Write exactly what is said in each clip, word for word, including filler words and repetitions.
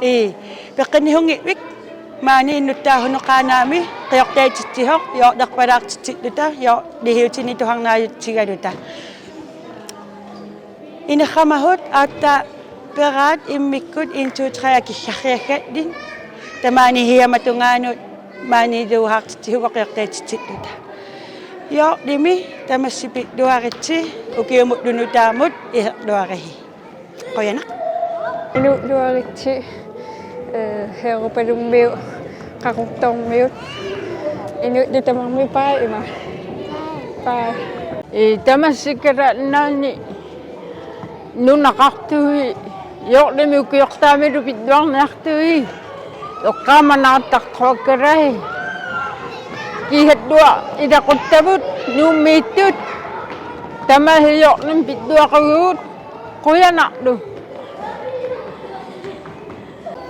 Ii, peqqinnihunngivik maani innuttaasut Nuuk Qaanaami qiortaatitsisoq, joorlerpalaartitsilluta, joorlihiutini tuharnaajutsigaluta. Inerramahut aatsaat peraat immikkut en, to, tre akissarsiakkatnik tamaani hiamatunngaanut maaniilluaqqaartitsiguuvoq qiortaatitsilluta. Joorlimi tamassi pilluaritsi, ukiumullu nutaamut iserluarisigit. Qujanaq. Inuulluaritsi, eh, Europalummiut, Qaqortormiut, inuit tamarmik bye ima. Bye. Ee, tamassi Kalaallit Nunaanni nunaqartui, joorlimi ukiortaamilu pilluarniartui, eqqaamanaartartuakkalaat. Kiisalu ilaquttavut Nuummiittut, tamassi joorlimi pilluaqqusivugut, qujanarlu.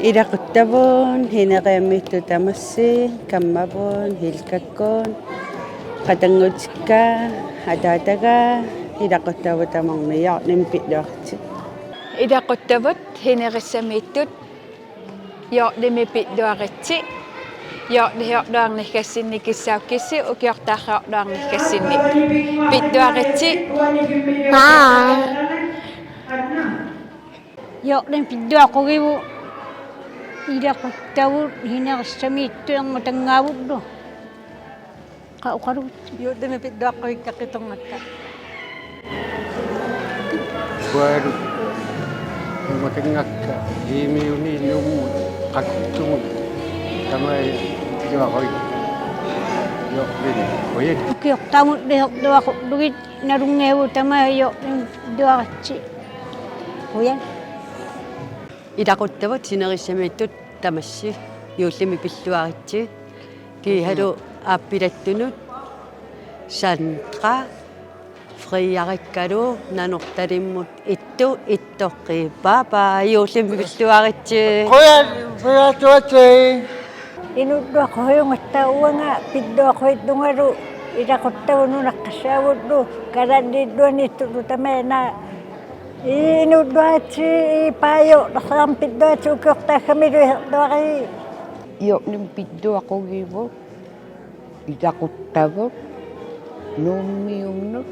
Ilaquttavut Heneriammiittut tamassi, kammavut Hilkakkut, qatanngutikka, ataataga, ilaquttavut tamarmik, joorlimi pilluaritsi. Ilaquttavut Henerissamiittut, joorlimi pilluaritsi, joorli-, joorliorniarniarsinnik kissaakkissi ukiortaarluarniarniarsinnik. Pilluaritsi. Bye. Joorlimi pilluaqqusivugut, ilaquttavut Henerissamiittut ernutangaavullu. Qa oqarut. Joorlimi pilluaqqusikka qitornakka. Kualu. Nuummut, Kangaamiut, Nuummut, Qaqortumut. Tamassi pilluaqqusikka. Joorlimi. Qujan. Ukiortaamut iserluaqqullugit. Nalunngisagut tamassi joorlimi pilluaritsi. Qujan. Ilaquttavut Henerissamiittut tamassi, joorlimi pilluaritsi. Kiisalu aappilattunut Sandra, Frederikkalu, Nanortalimmut Ittu, Ittoqqi, bye bye, joorlimi pilluaritsi. Qujan, pilluaritsi. Inuulluaqqusiugatta uanga pilluaqqusillugalu, ilaquttavut nunaqqassaagullu, kalaallit iluaniittullu tamaana. Inuulluaritsi, bye, joorliorniarniartut ukiortaassamilu iserluarisigit. Joorlimi pilluaqqusivugut, ilaquttavut Nuummiunnut,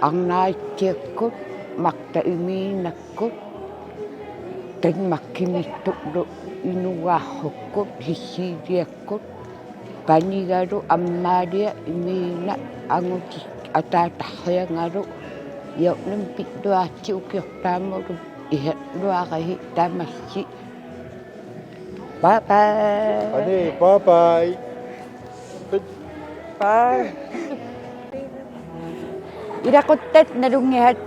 Arnaatiakkut, Martha Imiinakkut, Danmarkimiittullu Inugaarsukkut, Ceciliakkut, panigalu Amalia, Imiina, angutit ataatarsiangalu, joorlimi pilluaritsi, ukiortaamullu iserluarisigit tamassi. Bye bye. Ani, bye bye. Bye. Ilaquttat nalunngisat.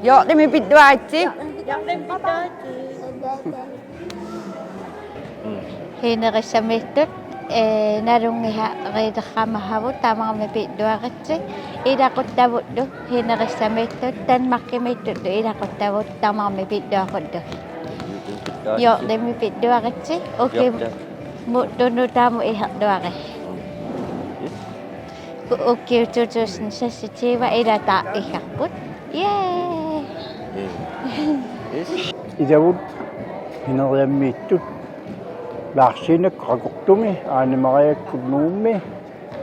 Joorlimi pilluaritsi. Henerissamiittut, ee, nalunngisat riilerramassavut tamarmik pilluaritsi. Ilaquttavullu Henerissamiittut, Danmarkimiittullu ilaquttavut tamarmik pilluaqqullugit. Joorlimi pilluaritsi, ukiumullu nutaamut iserluarisigit. Ukiut to tusind seksogtyve ilataarsimapput. Yay! Ilavut Heneriammiittut, Laarsiinakkut Qaqortumi, Aane Mariakkut Nuummi,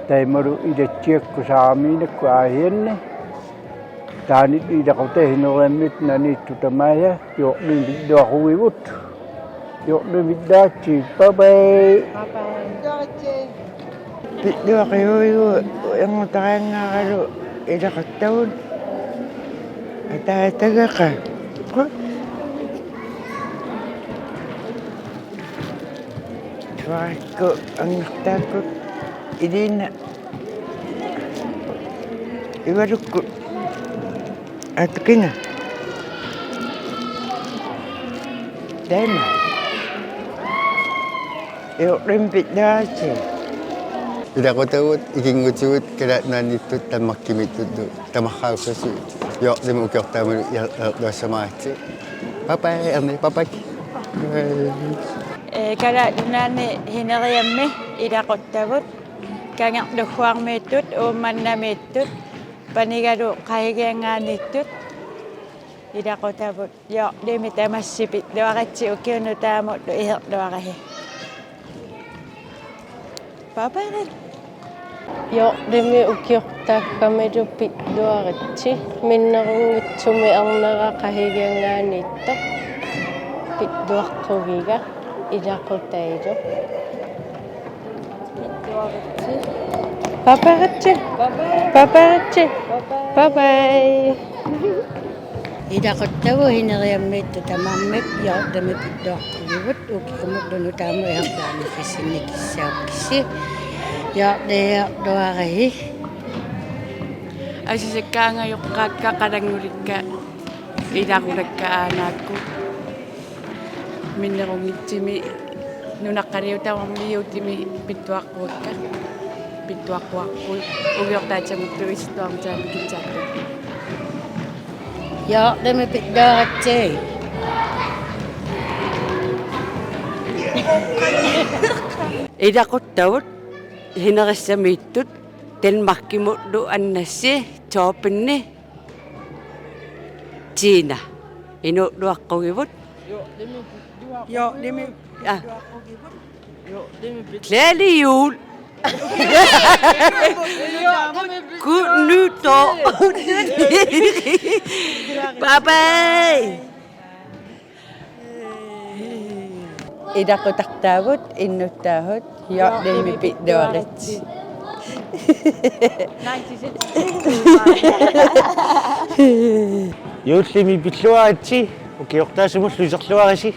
taamalu Ilatsiakkut Saaramiinakkut Aasianni. Taanna ilaquttavut Heneriammiittut naniittut tamaasa, joorlimi pilluaqqusivugut. Joorlimi pilluaritsi, bye bye. Pilluaqqusivugut, erngutariangaaralu ilaquttavut. Ataatagaq. Tuaakku angertaakkut Iliina Ivalukkut atukina. Taanna. Joorlimi pilluaritsi. Ilaquttavut, ikinngutigut, Kalaallit Nunaanniittut, Danmarkimiittullu tamarsuassasut, joorlimi ukiortaamilu iserluassamaritsi. Bye bye, Erni, bye bye. Ee, Kalaallit Nunaanni Heneriammi ilaquttavut, Kangerlussuarmiittut, Uummannamiittut, panigalu Qasigiannguaniittut, Ilaqutavut, Jorlimi tamassi pilluaritsi ukiunut taamullu iserluarisi. Paparit. Jorlimi ukiortaakkamilu pilluaritsi, minnerunngitsumi ernera qahigianngaanniittoq pilluaqqugiga ilaqutailu. Paparitsi. Paparitsi. Bye bye. Ilaquttavut sineriammiittut tamarmik Jorlimi pilluaqqugivut ukiumullu nutaamut iserluarnissarsiornissaakkisi. Jorliarluarisi. Asisakkaangajoqqaakka qalanngulikka ilaqutakka aanaakku. Minnerunngitsumi nunaqqaliutaarmiuutimi pilluaqquakka. Pilluaqquarput ukiortaatsimullu iserluarnissaannik kitsaattut. Jorlimi pilluaritsi. Ilaquttavut sinerissamiittut Danmarkimullu annassi Torbenni Tina. Inuulluaqqugivut. Jorlimi. Ah. Glædelig jul. Godt nytår. Bye bye. Ilaqutartaavut innuttaasut Jorlimi pilluaritsi. Jorlimi pilluaritsi, ukiortaatsimullu iserluarisi.